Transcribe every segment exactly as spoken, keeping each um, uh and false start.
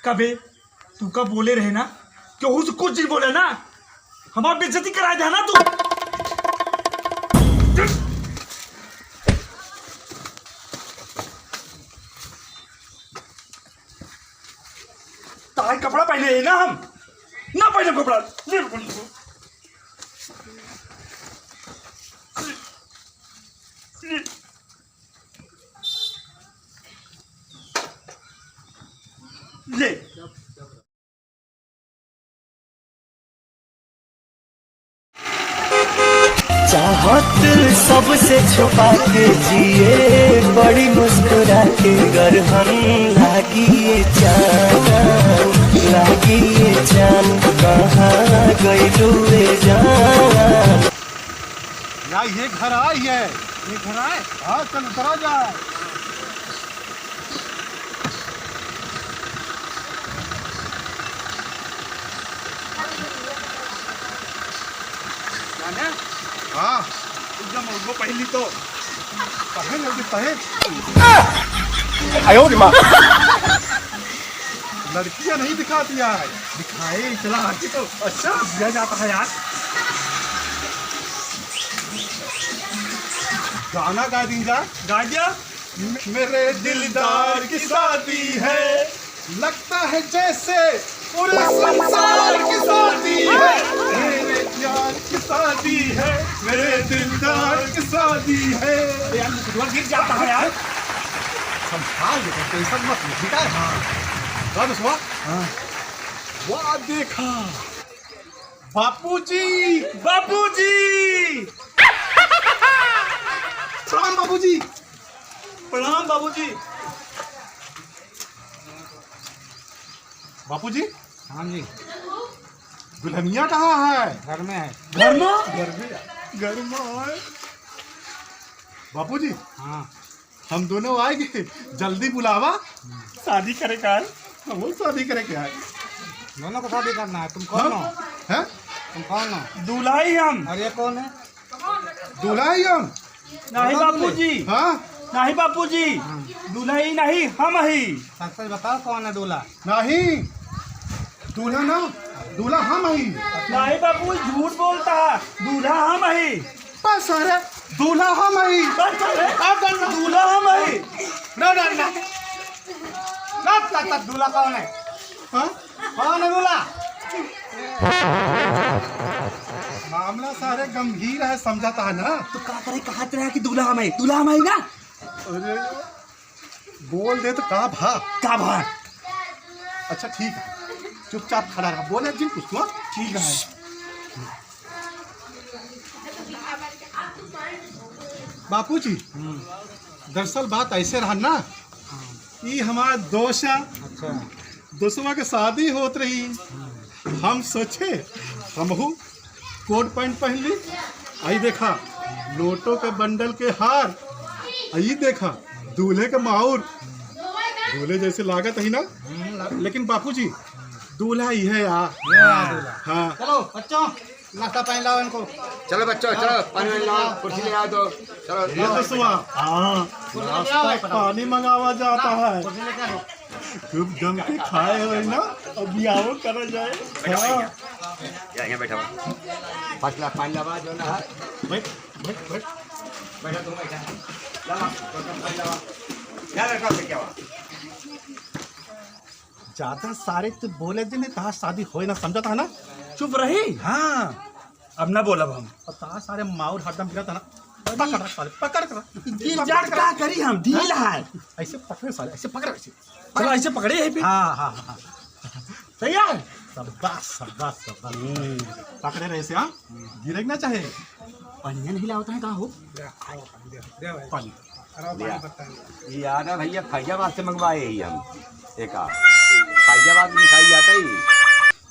अबे, तू का बोले रहे ना, केहू से कुछ नहीं बोले ना, हमार बेइज्जती कराए दे ना तू। तार कपड़ा पहने है ना हम, ना पहने कपड़ा। ले, ले। ले। चाहत सबसे छुपा के जिए, बड़ी मुस्कुरा के गरहन लागी ये जान, लागी ये जान, कहाँ गइलू ए जान। या ये घर आई है। ये घर आए? हाँ, चल उतरा जाए। जाने? हाँ। एकदम वो पहली तो। पहन जल्दी पहन। आयो रे माँ। लड़कियाँ नहीं दिखाती यार। दिखाए, चला आगे तो। अच्छा। दिया जाता है यार। गाना गा दी जा। गा दिया। मेरे दिलदार की शादी है, लगता है जैसे पूरे संसार की शादी है। मेरे यार की शादी है, मेरे दिलदार की शादी है। अरे यार, मुकुटवा गिर जाता है यार। संभाल के, tension मत ले, ठीक है? हाँ। हाँ, दोस्तवा। हाँ। वाह, देखा। बापूजी! बापूजी! प्रणाम बाबूजी। प्रणाम बाबूजी। बापूजी। हाँ जी। दुल्हनिया कहाँ है? घर में है। घर में? घर में, घर में है। बापूजी। हाँ। हम दोनों आएंगे, जल्दी बुलावा। शादी करे का है, हम लोग शादी करे के आए। दोनों को शादी करना है। तुम कौन हो? हैं? तुम कौन हो? दूल्हा ही हम। और ये कौन है? दूल्हा ही हम। नहीं बापूजी। हाँ? नहीं बापूजी। हाँ। दूल्हा ही नहीं, हम ही। सच सच बताओ, कौन है दूल्हा? नहीं, दूल्हा ना, दूल्हा हम ही। नहीं बापू, झूठ बोलता है, दूल्हा हम ही। बस अरे, दूल्हा हम ही। बस अरे, अब डर ना। दूल्हा हम ही। ना, ना, ना। ना, ना, ना, दूल्हा कौन है? हाँ? कौन है दूल्हा? मामला सारे गंभीर है, समझाता है ना? तो का करे, कहा तेरा कि दूल्हा हम ही, दूल्हा हम ही ना? अरे, बोल दे तो का भा? का भा? अच्छा ठीक है, चुपचाप खड़ा रहा, बोले जिन कुछ तो। ठीक है। बापूजी, हम्म। दरअसल बात ऐसे रहा ना, हाँ। ई हमार दोस्त, अच्छा। दोस्तवा के शादी होत रही, हम्म। हम सोचे हमहू कोट पैंट पहन ली। आई देखा, नोटों के बंडल के हार। आई देखा, दूल्हे के माउर। दूल्हे जैसे लागत ही ना। हम्म, लाग- लेकिन बापूजी, दूल्हा ही है यार। ये है दूल्हा। हाँ। चलो बच्चों, नाश्ता पानी लाओ इनको। चलो बच्चों, चलो पानी वानी लाओ, कुर्सी ले आओ तो। चलो, ये तो सुआ। हाँ, कुर्सी लेके आओ नाश्ता भाई, फटाफट। पानी मंगावा जाता है। कुर्सी लेके आओ। खूब जम के खाए हो ना, अब बियाहो करा जाए। बैठो, हाँ। बैठो। यहाँ, यहाँ बैठो। फर्स्ट क्लास पानी लावा, जो ना है। बैठ, बैठ, बैठ। बैठो, तुम बैठो। लावा, तुम पानी लावा। क्या लड़का से क्या हुआ? ज्यादा सारे तू बोले जे नहीं, तहार शादी होए ना, समझत है ना? चुप रही। हाँ। अब ना बोलब हम। और तहार सारे माउर हरदम गिरत है ना। पकड़ रख साले, पकड़ रख। गिर जात का करी हम, ढील है। ऐसे पकड़े साले, ऐसे पकड़, ऐसे। चलो, ऐसे पकड़े यहीं पे। हाँ, हाँ, हाँ। सही है? शाबाश, शाबाश, शाबाश। हम्म। पकड़े रहे से, हाँ? गिरे के ना चाहे। पनिया नहीं लावता है, कहाँ हो? ले, आओ, ले, ले भाई। पानी। अरे, पानी पत्ता नहीं। ये याद है भैया, फैजाबाद से मंगवाए ही हम। एक आ। फैजाबाद में मिठाई आता ही।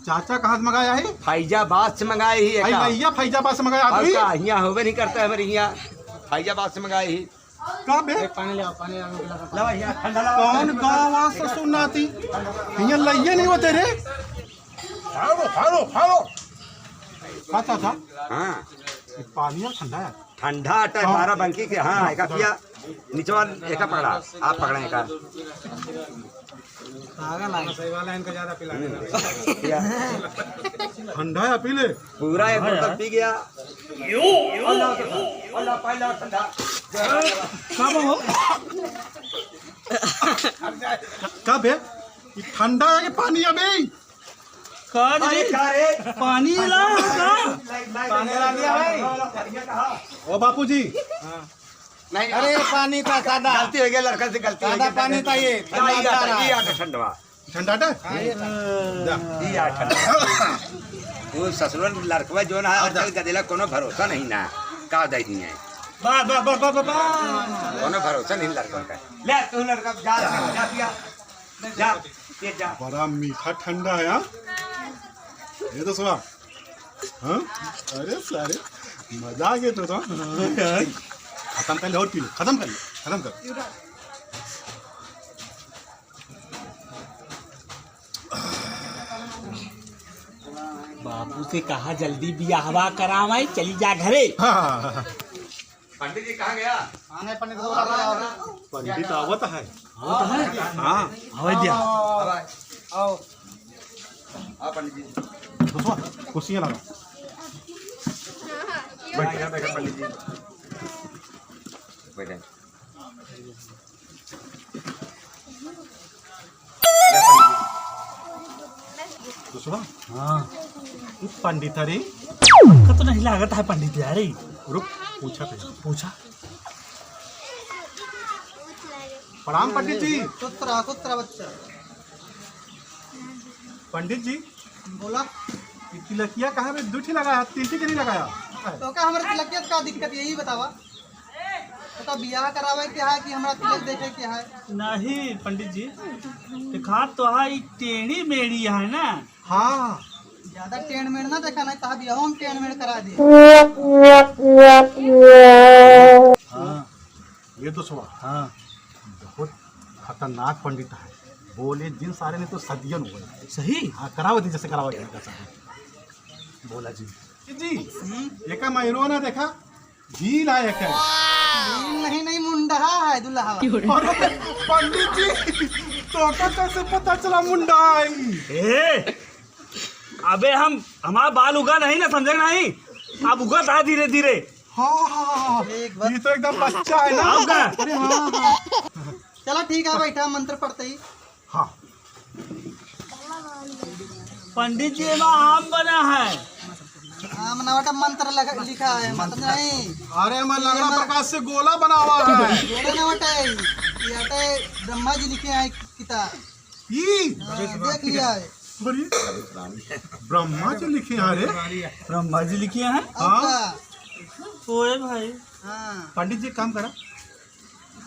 चाचा, कहाँ से मंगाया है? फैजाबाद से मंगाए ही एक भाई, आ। भैया, फैजाबाद से मंगाया और अभी? का, यहाँ होबे नहीं करता है हमारे यहाँ। फैजाबाद से मंगाए ही। का बे? ए, पानी ले आओ, पानी ले आओ, गिलास में। ला भैया, ठंडा ला। कौन गाँव आ ससुर नाती? यहाँ लइये नहीं होते रे। खा लो, खा लो, खा लो। अच्छा, अच्छा। हाँ। ये पानी है ठंडा है। ठंडा आटा है, हाँ। बारह बंकी के, हाँ, हाँ, एका चलो। पिया, नीचे वाला एका पकड़ा, आप पकड़े एका। पागल है। सही वाला इनका ज्यादा पिला देना। ठंडा है, पी ले। पूरा एक बोतल पी गया। अल्लाह, अल्लाह, पहला ठंडा। का बा हो? का बे? ई ठंडा है कि पानी अबे? का अरे रे? का रे? पानी ला का? पानी ला दिया भाई। ओ बापूजी। नहीं, अरे पानी था सादा। गलती हो गया, लड़का से गलती हो सादा गया। पानी था ये। नहीं, ये आता, ये आता ठंडवा। ठंडा था? हाँ, ये था। जा। ये आ ठंडवा। वो ससुरन लड़कवा जो ना, आजकल गदेला कोनो भरोसा नहीं ना। का दे दिए? बस, बस, बस। कोनो भरोसा नहीं लड़कन का। ले, तू लड़का जा, जा, जा। जा, ये जा। बड़ा मीठा ठंडा है, हाँ? ये तो सुना। हाँ? अरे सारे, मजा आ गया तो, तो। खत्म कर ले और पी ले, खत्म कर ले, खत्म कर। बापू से कहा जल्दी बियाहवा करावे, चली जा घरे। हाँ, हाँ, हाँ, हाँ। पंडित जी कहाँ गया? आने पंडित को बुला रहा है। पंडित आवत है। आवत है? हाँ। आवे दिया। आओ। आओ पंडित जी। बसवा, कुर्सियाँ लगा। बैठ, बैठ, बैठ पंडित जी। बैठे। तो सुना। हाँ। तू पंडित है रे? हमका तो नहीं लागत है पंडित यार। रुक, पूछा थे। पूछा। प्रणाम पंडित जी। सुत रहा, सुत रहा बच्चा। पंडित जी। बोला। ये तिलकिया कहाँ में दू ठे लगाया, तीन ठे के नहीं लगाया? तो का हमारे तिलकिया का दिक्कत, यही बतावा। तो का बियाह करावे के है कि हमरा तिलक देखे के है? नहीं पंडित जी, देखा तो है, ई टेढ़ी मेढ़ी है ना। हाँ। ज्यादा टेढ़ मेढ़ ना देखा, नहीं तो बियाह हम टेढ़ मेढ़ करा दे। हाँ। ये तो सुना। हाँ। बहुत खतरनाक पंडित है, बोले जिन सारे ने तो सदियन हो गए। सही? हाँ, करावत ही जैसे करावत ही इनका सदियन। बोला जी। जी, हम्म? एका महिरो ना देखा, झील है एक है। झील नहीं, नहीं, मुंडहा है दुल्हा। अरे, पंडित जी, तो का कैसे पता चला मुंडहा है? ए, अबे हम, हमारा बाल उगा नहीं ना, समझे नहीं? अब उगत है धीरे धीरे। हाँ, हाँ, हाँ, हाँ। एक बार ये तो एकदम बच्चा है ना। अब का? अरे हाँ, हाँ। चला ठीक है, बैठा, मंत्र पढ़ते ही। हाँ। पंडित जी, एमा आम बना है। आम ना बटा, मंत्र लगा, लिखा है, मंत्र नहीं। अरे, मैं लगड़ा एमा प्रकाश से गोला बनावा है। गोला ना बटा, ये अटे ब्रह्मा जी लिखे हैं किताब। ई? हाँ, देख लिया है। अरे, ब्रह्मा जी लिखे हैं रे। ब्रह्मा जी लिखे हैं? हाँ। अब का? ओए भाई। हाँ। पंडित जी, काम करा,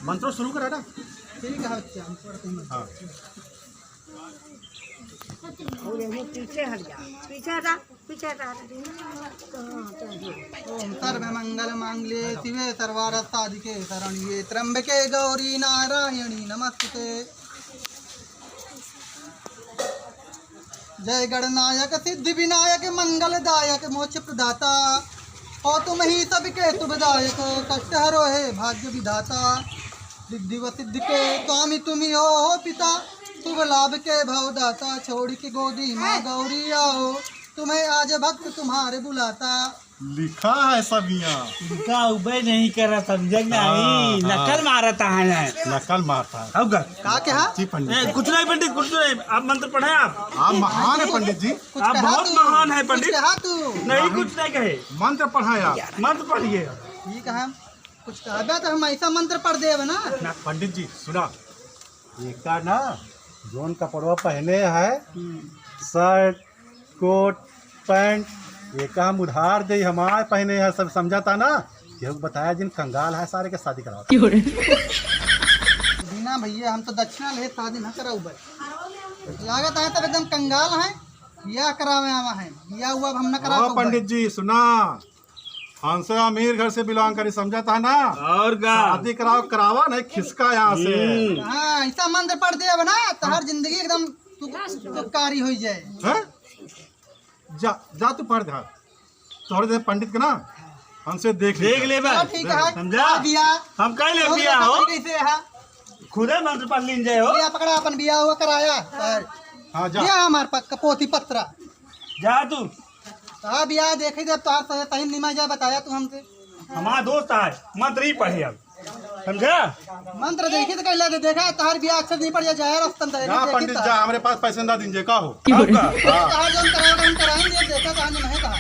मंत्र शुरू करा ना। ठीक है, अच्छा, हम पढ़ते हैं। हाँ। पीछे हट जा, पीछे हटा। ओम सर्व मंगल मांगल्ये शिवे सर्वार्थ साधिके शरण्ये त्र्यंबके गौरी नारायणी नमस्तुते। जय गणनायक सिद्धि विनायक मंगलदायक मोक्ष प्रदाता। हो तुम ही सबके शुभदायक कष्ट हरो हे भाग्य विधाता। रिद्धि व सिद्धि के स्वामी तुम ही हो, हो पिता। शुभ लाभ के भवदाता छोड़ के गोदी माँ गौरी आओ। तुम्हें आज भक्त तुम्हारे बुलाता। लिखा है सब यहाँ। इनका उबे नहीं करा, समझे नहीं? हाँ, हाँ। नकल मारता है। नकल मारता है। अब का? का क्या? जी पंडित। ए, कुछ नहीं पंडित, कुछ नहीं। आप मंत्र पढ़े आप। आप महान है पंडित जी। कुछ आप कहा बहुत तू? महान है कुछ पंडित। कहा तू? नहीं, कुछ नहीं कहे। मंत्र पढ़ा आप। मंत्र पढ़िए। ठीक है, कुछ कहबे तो हम ऐसा मंत्र पढ़ देब ना। ना, पंडित जी, सुना, एका ना, जौन कपड़वा पहने है, हम्म। शर्ट, कोट, पैंट, एका हम उधार दे, हमार पहने है, सब समझा था ना? केहू के बताया जिन, कंगाल है, सारे के शादी कराओ। बिना भैया, हम तो दक्षिणा ले शादी ना कराऊ बस। लागत है तब एकदम कंगाल है, बियाह करावे आवा है, बियाह हुआ अब हम ना कराओ हाँ, बस। पंडित जी, सुना, हमसे अमीर घर से belong करी, समझा था ना? और का? शादी कराओ, करावा, नहीं खिसका यहाँ से। हम्म। हाँ, ऐसा मंत्र पढ़ दे अब ना, तोहर जिंदगी एकदम तू, तू कारी हो जाए। हैं? जा, जा तू पढ़ दे। तोहरे जैसे पंडित के ना, हमसे देख देख ले। ले बा। चलो ठीक है। समझा? आ गया। हम कह ले तो बिया हो। कैसे है? खुदे मंत्र पढ़ लीन जाए हो। बिया पकड़ा, अपन बिया हुआ कराया। हाँ, जा। बिया हमार पक-, पोती पत्रा। जा तू। हाँ, बिया देखे जब तोहार सही, सही निमा जा बताया तू हमसे। हमार दोस्त आए, मंत्र ही पढ़े अब। समझा? मंत्र देखी तो कहला दे, देखा, तोहार बिया अच्छा नहीं पड़ जा, जाए रास्ता में जा, देखी पंडित तो। जा, हमरे पास पैसे ना दीजिए, का हो? का? हाँ। तोहार जौन करावत हम कराएंगे, देखा तोहार नहीं कहा।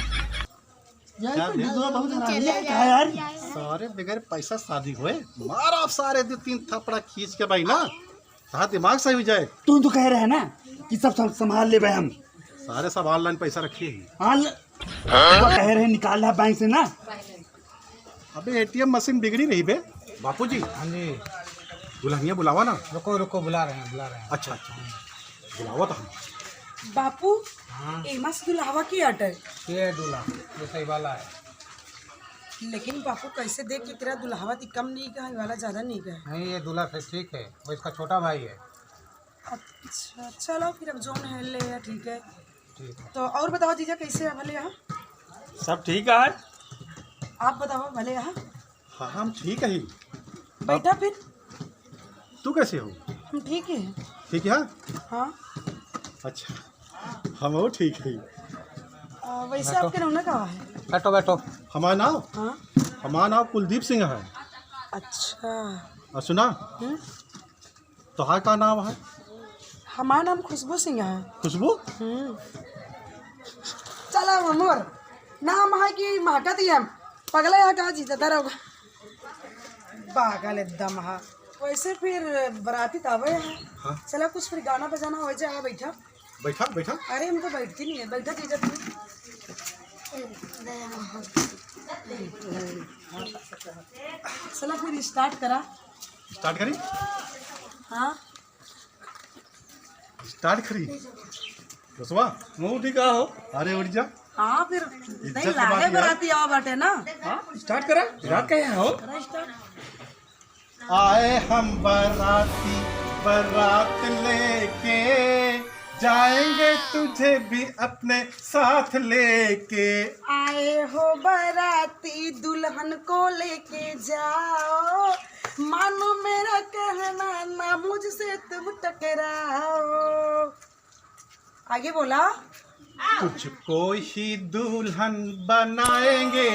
यार, क्या ये दे? तो बहुत हरामी है, क्या यार? सारे बगैर पैसा शादी होए, मारा सारे दो तीन थपड़ा खींच के भाई ना, हाँ, दिमाग सही हो जाए। तू तो कह रहे हैं ना कि सब, सब संभाल लेबे हम। सारे सब online पैसा रखिए ही। हाँ, ल-, वो कह रहे हैं निकाल ला बैंक से ना। अबे ATM मशीन बिगड़ी रही बे। बापू जी। हाँ जी। दुल्हनिया बुलावा ना। रुको, रुको, बुला रहे हैं, बुला रहे हैं। अच्छा, अच्छा। बुलावा तो हम। बापू, हाँ। एमा से दुल्हवा की आटे? ये है दूल्हा, ये सही वाला है। लेकिन बापू, कैसे देख के तेरा दुल्हवा ती कम नहीं का है, वाला ज्यादा नहीं का है। नहीं, ये दूल्हा से ठीक है, वो इसका छोटा भाई है। अच्छा, चलो फिर अब जौन है ले या, ठीक है। ठीक है। तो और बताओ जीजा, कैसे है भले यहाँ? सब ठीक है। आप बताओ भले यहाँ? हाँ, हम ठीक है। बैठा फिर। तू कैसे हो? हम ठीक है। ठीक है? हाँ। अच्छा, हम वो ठीक है। आ, वैसे बैठो। आपके नाम ना का है? बैठो, बैठो। हमारा नाम? हाँ। हमारा नाम कुलदीप सिंह है। अच्छा। और सुना? हम्म। तोहार का नाम है? हमार नाम खुशबू सिंह है। खुशबू? हम्म। चला मोर नाम है कि महकत ही हम। पगला है का जीता दरोगा? पागल एकदम है। वैसे फिर बराती तो आवे है। हाँ। चला कुछ फिर गाना बजाना हो जाए, आ बैठा। बैठा, बैठा। अरे, हम तो बैठती नहीं है, बैठा जीजा तू। चला फिर start करा। Start करी? हाँ। Start करी? बसवा, मुंह उठी का हो? अरे, उठ जा। हाँ, फिर इज्जत नहीं की बात लागे है। बराती आवा बाटे ना। हाँ, start करा। रात का है हो? करा start। आए हम बाराती, बारात लेके, जाएंगे तुझे भी अपने साथ लेके। आए हो बाराती, दुल्हन को लेके जाओ, मानो मेरा कहना ना मुझसे तुम टकराओ। आगे बोला। तुझको ही दुल्हन बनाएंगे,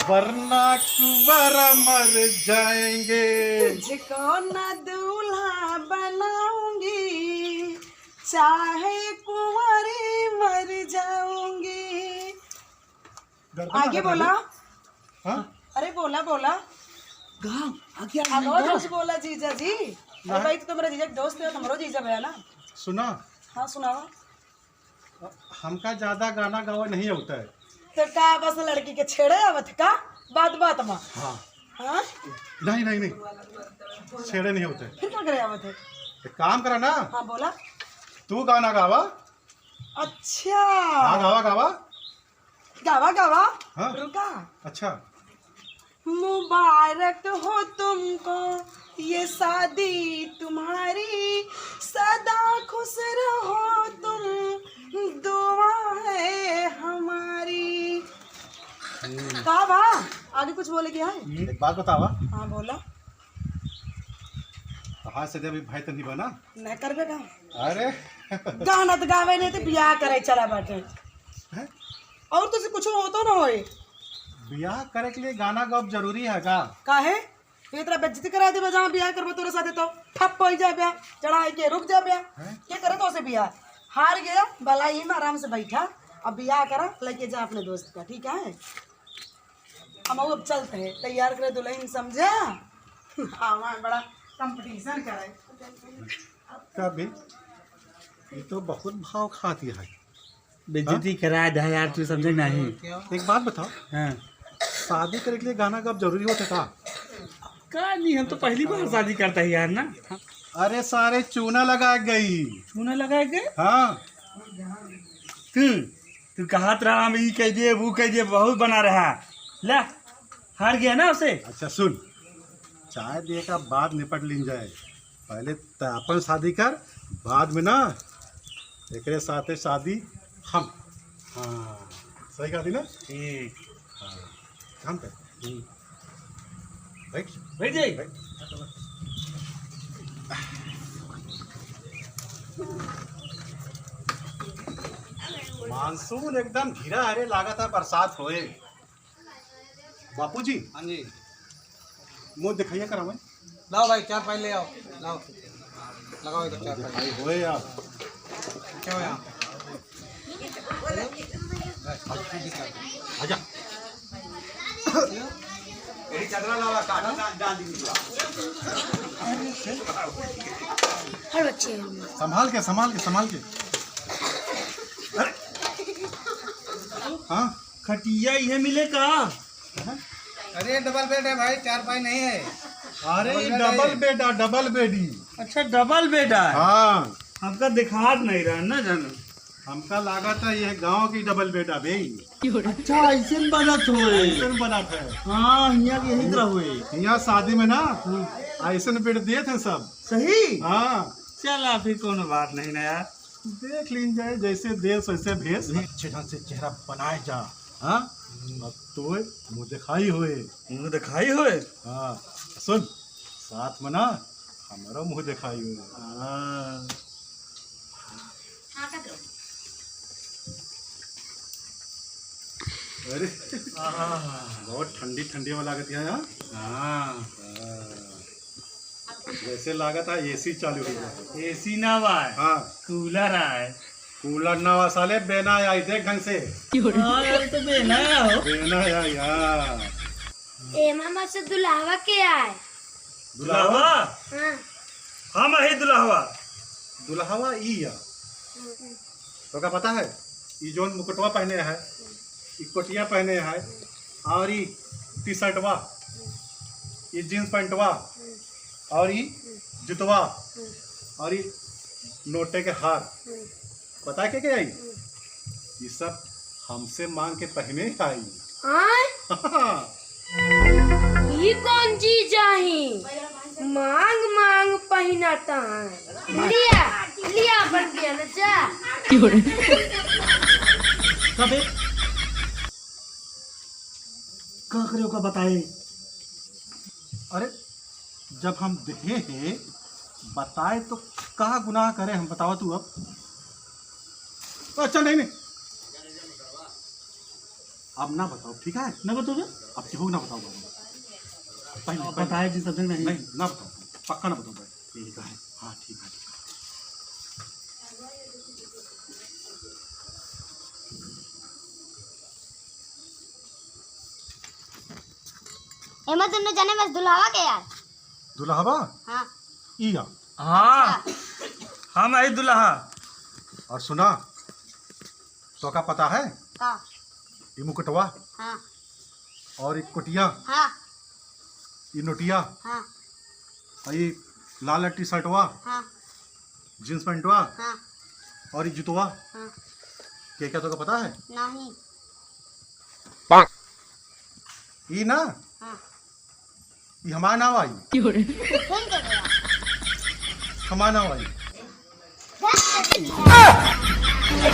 वरना कुंवारा मर जाएंगे। तुझको ना दूल्हा बनाऊंगी, चाहे कुंवारी मर जाऊंगी। गड़बड़ आगे लगा बोला। था। हाँ? अरे बोला, बोला। गाँव, आगे आ हमरो गया। कुछ बोला जीजा जी। अरे ना। भाई, तू तो मेरा जीजा के दोस्त है, तो हमरो जीजा भैया ना। सुना। हाँ, सुनावा। हमका ज्यादा गाना गावे नहीं होता है। तो का बस लड़की के छेड़े आवत है का? बात बात में। हाँ। हाँ? नहीं, नहीं, नहीं। छेड़े नहीं होते। फिर का करे आवत है? एक काम करा ना। हाँ, बोला। तू गाना गावा। अच्छा। हाँ, गावा, गावा। गावा, गावा। हाँ। रुका। अच्छा। मुबारक हो तुमको ये शादी तुम्हारी, सदा खुश रहो तुम, दुआ है हमारी। हम्म। का बा? आगे कुछ बोले के है? एक बात बतावा। हाँ, बोला। तोहार से जब भाई तो नहीं बना? नहीं करबे का? अरे। गाना तो गावे नहीं तो बियाह करे चला बाटे। हैं? और तुझसे कुछ होतो ना होए। बियाह करे के लिए गाना गावब जरूरी है का? काहे? ये तेरा बेइज्जती करा देबे, जहाँ बियाह करबे तोरे साथे तो ठप हो जाबे, चढ़ाई के रुक जाबे। हैं? के करे तो उसे बियाह? हार गया, भलाई में आराम से बैठा, अब बियाह करा, लेके जा अपने दोस्त का, ठीक है? हम अब चलते हैं, तैयार करे दुल्हन, समझा? हमार बड़ा competition करे। का बे? ये तो बहुत भाव खाती है। बेइज्जती हाँ? करा दे यार, तू समझे नहीं। एक बात बताओ। हाँ। शादी करे के लिए गाना गावब जरूरी होता का? का नहीं, हम तो पहली बार शादी करता है यार ना। अरे सारे चूना लगा गई। चूना लगा गए? हाँ। तू, तू कहत रहा हम ई कह दिए, वो कह दिए, बहुत बना रहा। ले, हार गया ना उसे। अच्छा सुन, चाय दिए का बाद निपट लीन जाए, पहले त अपन शादी कर, बाद में ना एकरे साथे शादी हम। हाँ, सही कहा थी ना? ठीक। हाँ, काम कर। हम्म। बैठ। बैठ जाइए। बैठ। मानसून एकदम घिरा है रे, लागत है बरसात होए। बापू जी। हाँ जी। मुँह दिखाइए करावे। लाओ भाई, चार पाई ले आओ, लाओ, लगाओ इधर चार पाई। भाई होए आप। क्या हो यहाँ? आजा। यही चदरा लावा, काटा डाल, डाल दीजिए। हर बच्चे हैं। संभाल के, संभाल के, संभाल के। अरे। हाँ। खटिया इहे मिले का? अरे, डबल बेड है भाई, चार पाई नहीं है। अरे, डबल बेड है। डबल बेड है, डबल बेड ही। अच्छा, डबल बेड है। हाँ। हमका दिखात नहीं रहा ना, जानो। हमका लागत है, यह गाँव की डबल बेड है बे। अच्छा, ऐसे में बनत होए। ऐसे में बनत है। हाँ, हियाँ के यही तरह होए। हियाँ शादी में ना, हम्म। ऐसे में बेड देत हैं सब। सही? हाँ। चला, फिर कोनो बात नहीं ना यार। देख लीन जाए, जैसे देश वैसे भेष। अच्छे ढंग से चेहरा बनाए जा, हाँ? अब तो मुँह दिखाई होए। मुँह दिखाई होए? हाँ, सुन, साथ में ना हमारा मुँह दिखाई होए। हाँ। अरे, आहा। बहुत ठंडी ठंडी हवा लागत है यहाँ। हाँ। हाँ। जैसे लागत है एसी चालू हो गया। एसी ना बा, हाँ। कूलर आए। कूलर ना बा साले, बेना आई, देख ढंग से। हाँ, यार, तो बेना आया हो। बेना आया यार। ए मामा से दुल्हवा के आए? दुल्हवा? हाँ। हम अही दुल्हवा। दुल्हवा ई या। हम्म। तोका पता है, ई जौन मुकुटवा पहने है, ई कोटिया पहने है, और ई टी शर्टवा, ई जींस पैंटवा, और ई जुतवा, और ई नोटे के हार, पता है के के आई? ई सब हमसे मांग के पहने आई। आय? ई कौन चीज आही? मांग मांग पहिनाता है। लिया, लिया अपन पिया न जा। कबे? का करे ओका बताए? अरे, जब हम देहे हैं, बताए तो का गुनाह करे हम, बतावा तू अब। अच्छा, नहीं, नहीं। अब ना बताओ, ठीक है? ना बताओ बे? अब केहू ना बताओ बाबू। पहले, अब पहले। बताए जी, समझे नहीं। नहीं, ना बताओ। पक्का ना बताओ भाई। ठीक है। हाँ, ठीक है, ठीक है। एमा दुनो जने बस दुल्हावा के यार। दुल्हावा? हाँ। ई या। हाँ। हाँ। हम आई दुल्हा। और सुना, तोका पता है? का? ई मुकुटवा। हाँ। और ई कोटिया। हाँ। ई नोटिया। हाँ। और ई लाल टी शर्टवा। हाँ। जींस पैंटवा। हाँ। और ई जुतवा। हाँ। के क्या तोका पता है? नहीं। ई ना? हाँ। ई हमार नाव आई। क्यों रे? हमार नाव आई।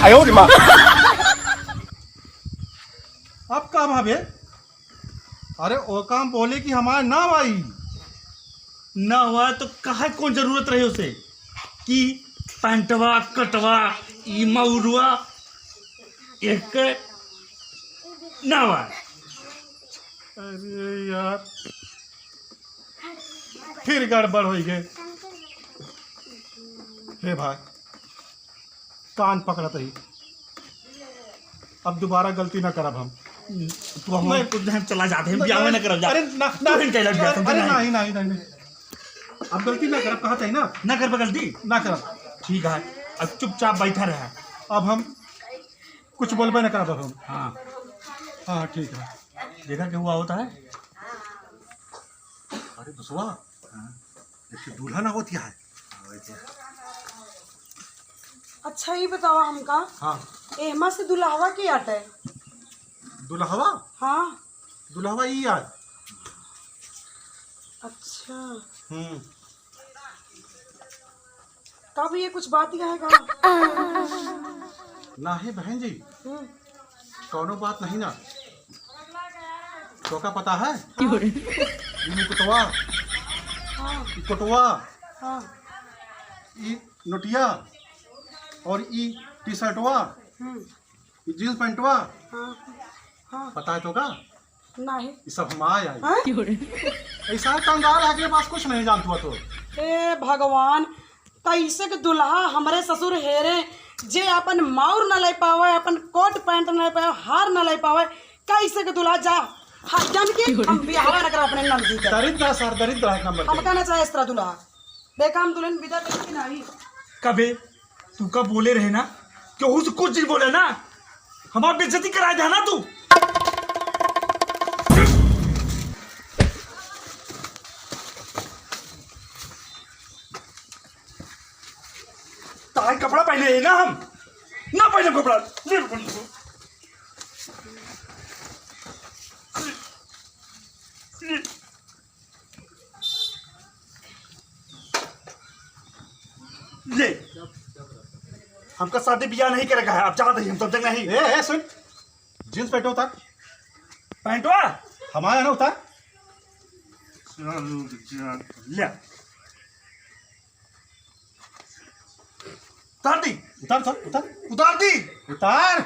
आयो रे माँ। अब का भावे? अरे ओका हम बोले कि हमार नाव आई। ना हुआ तो काहे कौन जरूरत रही उसे कि पैंटवा, कटवा, ई मौरुआ एक ना हुआ। अरे यार, फिर गड़बड़ होइ गए। हे भाई, कान पकड़त ही, अब दोबारा गलती ना करब हम। तू हम मैं कुछ नहीं, हम चला जाते हैं, ब्याह में ना करब जा। अरे ना, तू ना, ही चला जा, अरे नहीं, नहीं, नहीं, नहीं। अब गलती ना करब, कहत ही ना। ना करब गलती? ना करब। ठीक है, अब चुपचाप बैठा रहा। अब हम कुछ बोलबे ना करब अब हम। हाँ। हाँ, ठीक है। देखा क्या हुआ होता है? अरे दुसवा, हाँ। एक ठे दूल्हा ना होती है। अच्छा, ई बतावा हमका, हाँ। एहमा से दुल्हवा के आटे? दुल्हवा? हाँ। दुल्हवा ई यार। अच्छा। हम्म। का भैया, कुछ बात ही है का? नाही बहन जी, हम्म। कौनो बात नहीं ना। तोका पता है? क्यों रे? ई मुकुटवा, हाँ। ई कोटवा, हाँ। ई नोटिया और ई टी शर्टवा, हम्म। ई जींस पैंटवा, हाँ, हाँ। पता है तो का? नहीं। ई सब हम आए आई। हाँ? ऐसा कंगाल आके पास कुछ नहीं जानत हुआ तो। ए भगवान, कैसे के दुल्हा हमरे ससुर हेरे, जे अपन माउर न ले पावे, अपन कोट पैंट न ले पावे, हार न ले पावे, कैसे के दुल्हा जा, हाँ, जन के हम बियाह न करब अपने नंदी के। दरिद्र है सर, दरिद्र है एक नंबर के। हमका ना चाहे इस तरह दुल्हा। बेकाम दुल्हन विदा देती कि नहीं? कबे, तू कब बोले रहे ना, केहू से कुछ नहीं बोले ना, हमार बेइज्जती कराए दे ना तू। तार कपड़ा पहने है ना हम, ना पहने कपड़ा, ले पहने। ले, हमका शादी बियाह नहीं करे का है, आप जात ही, हम तब तक नहीं। ए, ए, सुन, जींस पैंट उतार। पैंटवा? हमारा है ना, उतार। चलो, ले। उतार दी। उतार, उतार, उतार। उतार दी। उतार।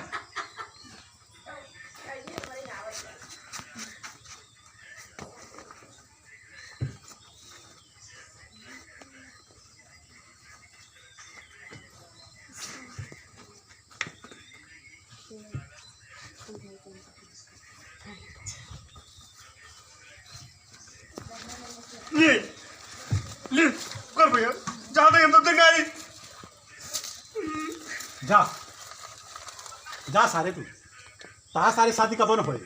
ले, ले, कर भैया, जा दे, हम तो जंगाई। जा, जा सारे तू, ता सारे शादी का बन होए।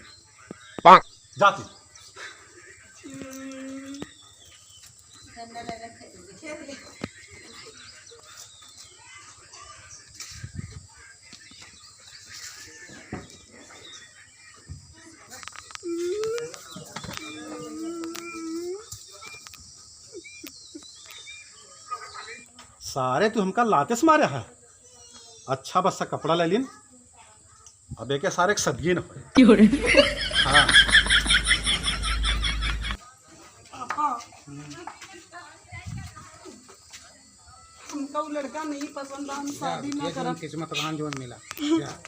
जा तू। सारे तू हमका लाते से मारे है। अच्छा बस सा कपड़ा ले लीन, अब एक सारे एक सदिये न होए। क्यों रे? हाँ। पापा, हमका वो लड़का नहीं पसंद बा, हम जा, शादी ना ये जौन करब। किस्मत रहन जौन मिला। जा।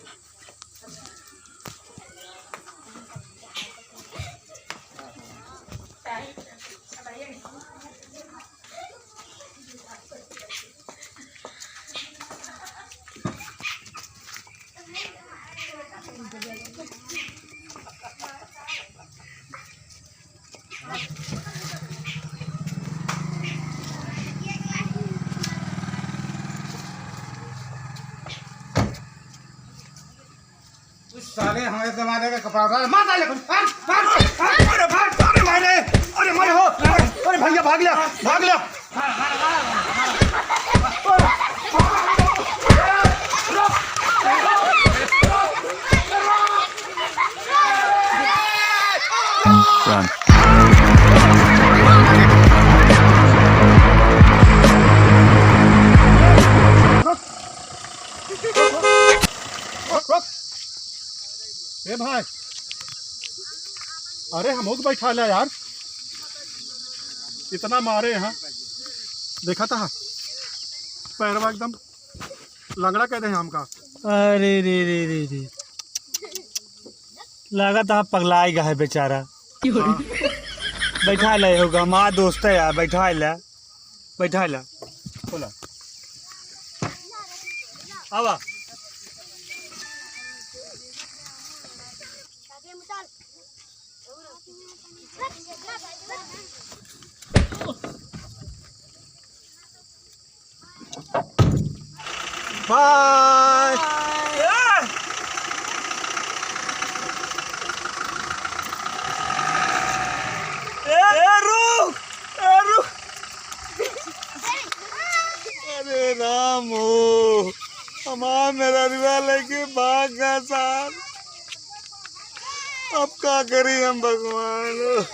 उस साले हमारे जमाने का कपड़ा उतार, मार डाले कुछ, मार, मार, मार, अरे मार, अरे मारे, अरे मारे हो, अरे भैया भाग लिया, भाग लिया। Run. रुक, रुक। ए भाई, अरे हमहू के बैठा ले यार, इतना मारे हैं, देखा था पैरवा एकदम लंगड़ा कइ देहे हमका। अरे रे रे रे रे, लागत है पगलाइ गा है बेचारा। हाँ। बैठा ले होगा, हमार दोस्त है यार, बैठा ले, बैठा ले। बोला। आवा। बाय। ए, ए, रुक, ए, रुक। अरे राम हो, हमार मेहररुआ लेके भाग गा सार। अब का करी हम भगवान?